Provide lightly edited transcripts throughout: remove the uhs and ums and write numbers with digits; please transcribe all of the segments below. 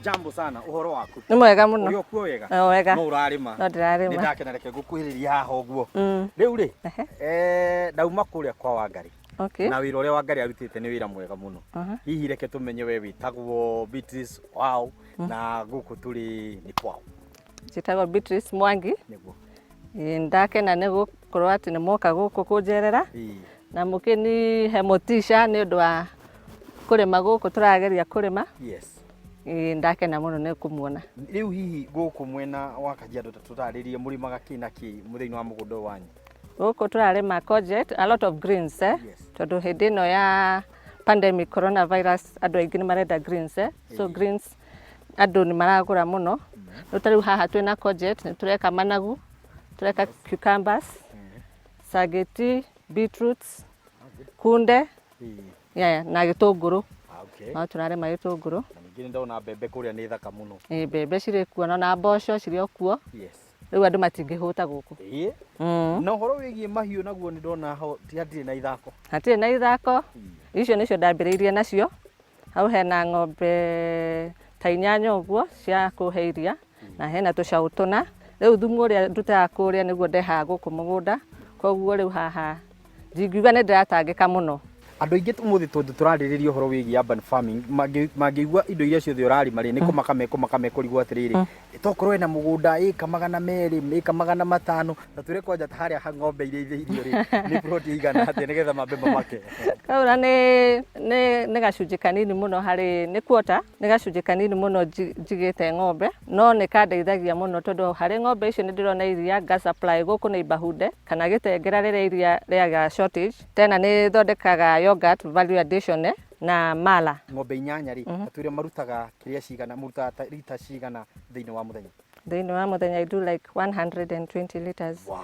Jambo sana, ũhoro waku? Nĩ mwega mũno. Ũrĩ okuo wega? O wega. No ũrarĩma? No ndĩrarĩma. Nĩ ndakena, reke ngũkuhĩrĩria haha ũguo. Rĩu rĩ, ndauma kũrĩa kwa Wangarĩ. Na wĩra ũrĩa Wangarĩ arutĩte nĩ wĩra mwega mũno. Hihi reke tũmenye we wĩtagwo Beatrice Wau na gũkũ tũrĩ nĩ kwao? Njĩtagwo Beatrice Mwangi. Nĩguo. Ĩĩ, ndakena nĩ gũkorwo atĩ nĩ mwoka gũkũ kũnjerera na mũkĩnihe motisha nĩ ũndũ wa kũrĩma gũkũ tũrageria kũrĩma. Ĩĩ, ndakena mũno nĩ kũmuona. Rĩu hihi gũkũ mwena wa Kajiado tũtarĩrie mũrĩmaga kĩ na kĩ thĩinĩ wa mũgũnda ũyũ wanyu? Gũkũ tũrarĩma courgette, a lot of greens, eh? Tondũ hĩndĩ ĩno ya pandemic coronavirus andũ aingĩ nĩ marenda greens, eh? So greens andũ nĩ maragũra mũno. Rĩu ta rĩu haha twĩna courgette, nĩ tũreka managu, tũreka cucumbers, sageti, beetroots, kunde, yeah, na gĩtũngũrũ. No tũrarĩma gĩtũngũrũ. Na ningĩ nĩ ndona mbembe kũrĩa nĩ thaka mũno. Ĩĩ, mbembe cirĩ kuo na mboco cirĩ o kuo. Rĩu andũ matingĩhũta gũkũ. Na ũhoro wĩgiĩ mahiũ naguo nĩ ndona ho ti hatirĩ na ithako. Hatirĩ na ithako. Icio nĩcio ndambĩrĩirie nacio. Hau hena ng'ombe ta inyanya ũguo cia kũhe iria na hena tũcaũ tũna. Rĩu thumu ũrĩa ndutaga kũrĩa nĩguo ndehaga gũkũ mũgũnda. Koguo rĩu haha ndingiuga nĩ ndĩratangĩka mũno. Andũ aingĩ ũmũthĩ tondũ tũrarĩrĩria ũhoro wĩgiĩ urban farming mangĩigua indo iria ciothe ũrarĩma rĩ, nĩ kũmaka mekũmaka mekũrigwo atĩrĩrĩ, tokorwo ena mũgũnda ĩka 200, ĩka 500, ta twĩre kwanja ta harĩa ng'ombe iria ithĩirio rĩ, nĩ plot ĩigana atĩa nĩgetha mambe mamake? Kaura nĩ gacunjĩ kanini mũno harĩ, nĩ quarter, nĩ gacunjĩ kanini mũno njigĩte ng'ombe, no nĩ kandeithagia mũno tondũ harĩ ng'ombe icio nĩ ndĩrona iria nga supply gũkũ neighborhood kana gĩtengera rĩrĩa iria rĩaga shortage. Tena nĩ thondekaga yogurt value addition na mala. Ng'ombe inyanya rĩ, ta twĩre marutaga kĩrĩa cigana, mũrutaga ta rita cigana thĩinĩ wa mũthenya? Thĩinĩ wa mũthenya I do like 120 liters. Wow.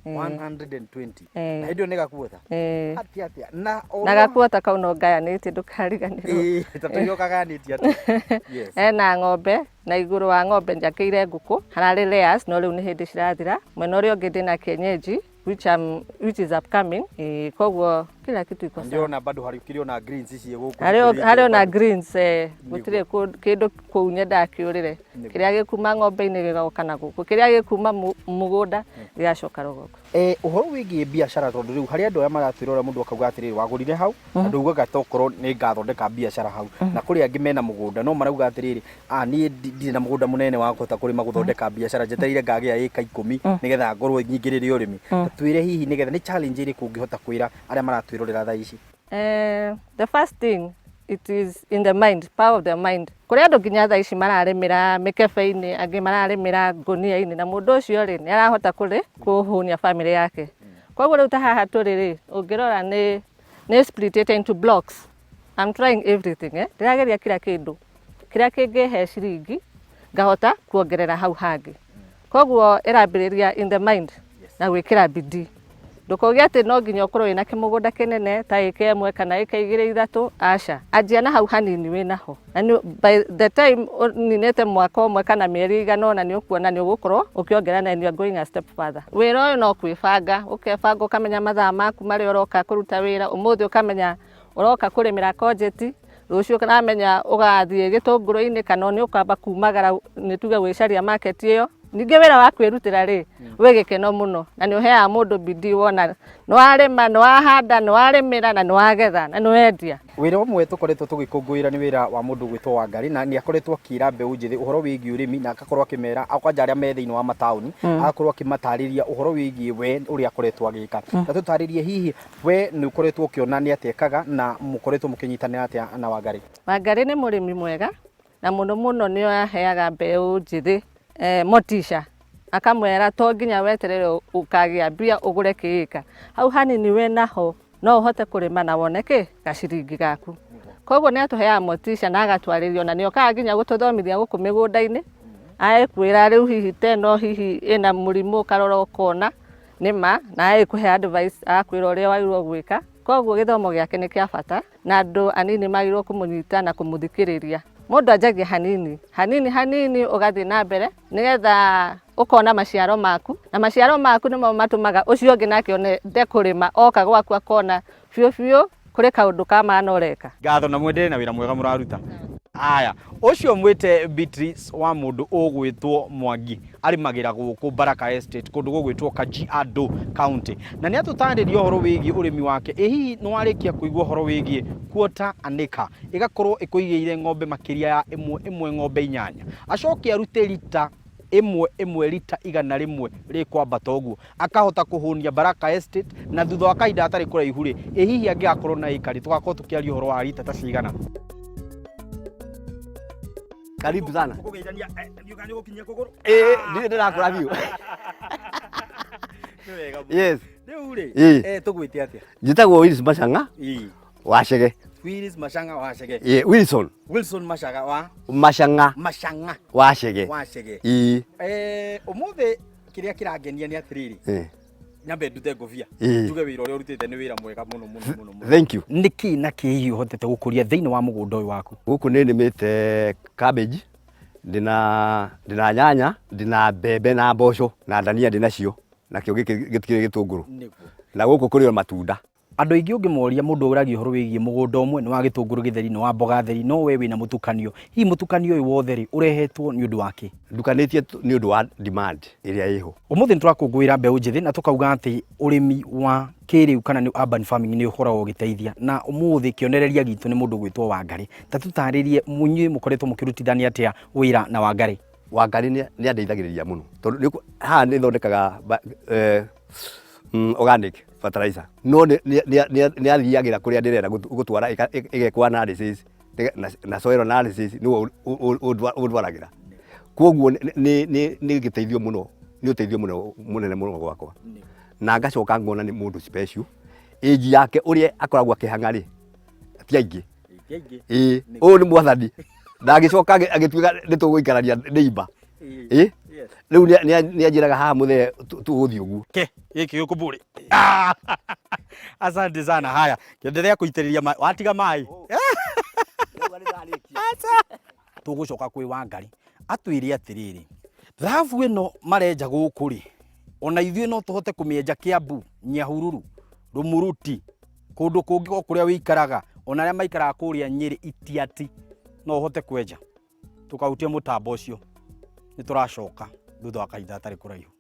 120. Na hĩndĩ ĩyo nĩ gakuota? Eh. Atĩa atĩa? Na o Na gakuota kau no ngayanĩtie, ndũkariganĩrwo. Ĩĩ, ta tũirio kagayanĩtie atĩa? Yes. Ena ng'ombe na igũrũ wa ng'ombe njakĩire ngũkũ, hararĩ layers no rĩu nĩ hĩndĩ cirathira. Mwena ũrĩa ũngĩ ndĩna kienyeji which is upcoming. Ĩĩ, koguo kila kitu iko sawa. Ndĩrona bado harĩ kĩrĩ ona greens ciĩ gũkũ. Harĩ ona greens, eh, Nĩguo. gũtirĩ kĩndũ kũu nyendaga kĩũrĩre. Kĩrĩa gĩkuma ng'ombe-inĩ gĩgoka na gũkũ, kĩrĩa gĩkuma mũgũnda gĩgacoka rũgongo. Ũhoro wĩgiĩ biacara, tondũ rĩu harĩ andũ arĩa maratwĩrora, mũndũ akauga atĩrĩrĩ, wagũrire hau na ndaugaga tokorwo nĩ ngathondeka biacara hau, na kũrĩ angĩ mena mũgũnda no marauga atĩrĩrĩ, ah, niĩ ndirĩ na mũgũnda mũnene wa kũhota kũrĩma gũthondeka biacara, njetereire ngagĩa ĩka 10 nĩgetha ngorwo nyingĩrĩre ũrĩmi. Ta twĩre hihi nĩgetha nĩ challenge ĩrĩkũ ũngĩhota kwĩra arĩa maratwĩrorera thaa ici? The first thing, it is in the mind, power of the mind. Kũrĩ andũ nginya thaa ici mararĩmĩra mĩkebe-inĩ, angĩ mararĩmĩra ngũnia-inĩ, na mũndũ ũcio rĩ, nĩ arahota kũhũnia family yake. Koguo rĩu ta haha tũrĩ rĩ, ũngĩrora nĩ splitĩte into blocks. I'm trying everything, eh? Ndĩrageria kila kĩndũ kĩrĩa kĩngĩhe ciringi ngahota kuongerera hau hangĩ. Koguo ĩrambĩrĩria in the mind na gwĩkĩra bidii. Ndũkauge atĩ no nginya ũkorwo wĩna kĩmũgũnda kĩnene ta ĩka 1 kana ĩka 2 3, aca. Anjia na hau hanini wĩnaho. Na by the time ũninĩte mwaka ũmwe kana mĩeri ĩigana ũna nĩ ũkuona nĩ ũgũkorwo ũkĩongerera and you are going a step further. Wĩra ũyũ no kwĩbanga, ũkebanga ũkamenya mathaa maku marĩa ũroka kũruta wĩra, ũmũthĩ ũkamenya ũroka kũrĩmĩra courgette, rũciũ ũramenya ũgathiĩ gĩtũngũrũ-inĩ kana nĩ ũkwamba kumagara nĩ tuge gwĩcaria market ĩyo. Ningĩ wĩra wa kwĩrutĩra rĩ, wĩ gĩkeno mũno na nĩ ũheaga mũndũ bidii wona nĩ warĩma, nĩ wahanda, nĩ warĩmĩra na nĩ wagetha na nĩ wendia. Wĩra ũmwe tũkoretwo tũgĩkũngũĩra nĩ wĩra wa mũndũ ũgwĩtwo Wangarĩ, na nĩ akoretwo akĩra mbeũ njĩthĩ ũhoro wĩgiĩ ũrĩmi, na agakorwo akĩmera kwanja arĩa me thĩinĩ wa mataũni, agakorwo akĩmatarĩria ũhoro wĩgiĩ we ũrĩa akoretwo agĩka. Na tũtarĩrie hihi we nĩ ũkoretwo ũkĩona nĩ atĩa ekaga na mũkoretwo mũkĩnyitanĩra atĩa na Wangarĩ? Wangarĩ nĩ mũrĩmi mwega na mũno mũno nĩ aheaga mbeũ njĩthĩ motisha, akamwĩra to nginya weterere ũkagĩa mbia ũgũre kĩĩka, hau hanini wĩnaho no ũhote kũrĩma na wone kĩ gaciringi gaku. Koguo nĩ atũheaga motisha na agatwarĩria, ona nĩ okaga nginya gũtũthomithia gũkũ mĩgũnda-inĩ, agĩkwĩra rĩu hihi ta ĩno hihi ĩna mũrimũ ũkarora ũkona nĩ ma, na agĩkũhe advice agakwĩra ũrĩa wagĩrĩirwo gwĩka. Koguo gĩthomo gĩake nĩ kĩa bata na andũ anini magĩrĩirwo kũmũnyita na kũmũthikĩrĩria. Mũndũ anjagia hanini hanini hanini ũgathiĩ na mbere nĩgetha ũkona maciaro maku, na maciaro maku nĩmo matũmaga ũcio ũngĩ nake one ndekũrĩma, oka gwaku akona biũ biũ kũrĩ kaũndũ ka maana ũreka. Ngatho na mwendelee na wĩra mwega mũraruta. Aya, ũcio mwĩte Beatrice wa mũndũ ũgwĩtwo Mwangi arĩmagĩra gũkũ Baraka Estate kũndũ gũgwĩtwo Kajiado County, na nĩ atũtarĩria ũhoro wĩgiĩ ũrĩmi wake. Ĩ hihi nĩ warĩkia kũigua ũhoro wĩgiĩ quarter an acre ĩgakorwo ĩkũigĩire ng'ombe makĩria ya ĩmwe ĩmwe ng'ombe inyanya, acoke arute rita ĩmwe ĩmwe rita 100 rĩkwambata ũguo akahota kũhũnia Baraka Estate, na thutha wa kahinda gatarĩ kũraihu rĩ, ĩ hihi angĩgakorwo na ĩka rĩ, tũgakorwo tũkĩaria ũhoro wa rita ta cigana? Karibu sana. Ũkũgeithania, ndiũĩ kana nĩũgũkinyia kũgũrũ. Ĩĩ, ndirĩ ndĩrakũra biũ. Nĩ wega mũno. Yes. Rĩu rĩ, Ĩĩ. tũgwĩte atĩa? Njĩtagwo Willis Machang'a Ĩĩ. wa Chege. Willis Machang'a wa Chege. Ĩĩ, Wilson Wilson Machang'a wa Machang'a Machang'a wa Chege. wa Chege. Ĩĩ. Ũmũthĩ kĩrĩa kĩrangenia nĩ atĩrĩrĩ, Ĩĩ. nyambe ndute ngũbia Ĩĩ. njuge wĩra ũrĩa ũrutĩte nĩ wĩra mwega mũno mũno mũno mũno. Thank you. Nĩ kĩ na kĩ hihi ũhotete gũkũria thĩinĩ wa mũgũnda ũyũ waku? Gũkũ nĩ nĩmĩte cabbage, ndĩna nyanya, ndĩna mbembe na mboco na ndania ndĩnacio, nakĩo gĩkĩ gĩtikĩrĩ gĩtũngũrũ. Nĩguo. Na gũkũ kũrĩ o matunda. Andũ aingĩ ũngĩmoria mũndũ ũragia ũhoro wĩgiĩ mũgũnda ũmwe nĩ wa gĩtũngũrũ gĩtheri, nĩ wa mboga theri, no we wĩna mũtukanio. Hihi mũtukanio ũyũ wothe rĩ, ũrehetwo nĩ ũndũ wa kĩ? Ndukanĩtie nĩ ũndũ wa demand ĩrĩa ĩho. Ũmũthĩ nĩ tũrakũngũĩra mbeũ njĩthĩ na tũkauga atĩ ũrĩmi wa kĩrĩu kana nĩ urban farming nĩ ũkoragwo ũgĩteithia, na ũmũthĩ kĩonereria gitũ nĩ mũndũ ũgwĩtwo Wangarĩ. Ta tũtarĩrie inyuĩ mũkoretwo mũkĩrutithania atĩa wĩra na Wangarĩ? Wangarĩ nĩ andeithagĩrĩria mũno tondũ haha nĩ thondekaga organic fertilizer, no nĩ athiagĩra kũrĩa ndĩrenda gũtwara ĩgekwo analysis na soil analysis nĩwe ũndwaragĩra. Koguo nĩ gĩteithio mũno, nĩ ũteithio mũno mũnene mũno gwakwa. Na ngacoka ngona nĩ mũndũ special, age yake ũrĩa akoragwo akĩhang'a rĩ, ti aingĩ. Ĩĩ, ũyũ nĩ mwathani. Na agĩcoka agĩtuĩka nĩ tũgũikarania neighbor. Ĩĩ, rĩu nĩ anjĩraga haha mũthee tũgũthiĩ ũguo. Ke, gĩkĩ gĩkũmbũrĩ. Asante sana. Haya, endelea kũitĩrĩria maĩ. Watiga maĩ. Tũgũcoka kwĩ Wangarĩ atwĩre atĩrĩrĩ, thabu ĩno marenja gũkũ rĩ, ona ithuĩ no tũhote kũmĩenja Kiambu, Nyahururu, Rumuruti, kũndũ kũngĩ o kũrĩa wĩikaraga, ona arĩa maikaraga kũrĩa Nyĩrĩ, Itiati, no ũhote kwenja. Tũkahutie mũtambo ũcio. Nĩ tũracoka thutha wa kahinda gatarĩ kũraihu.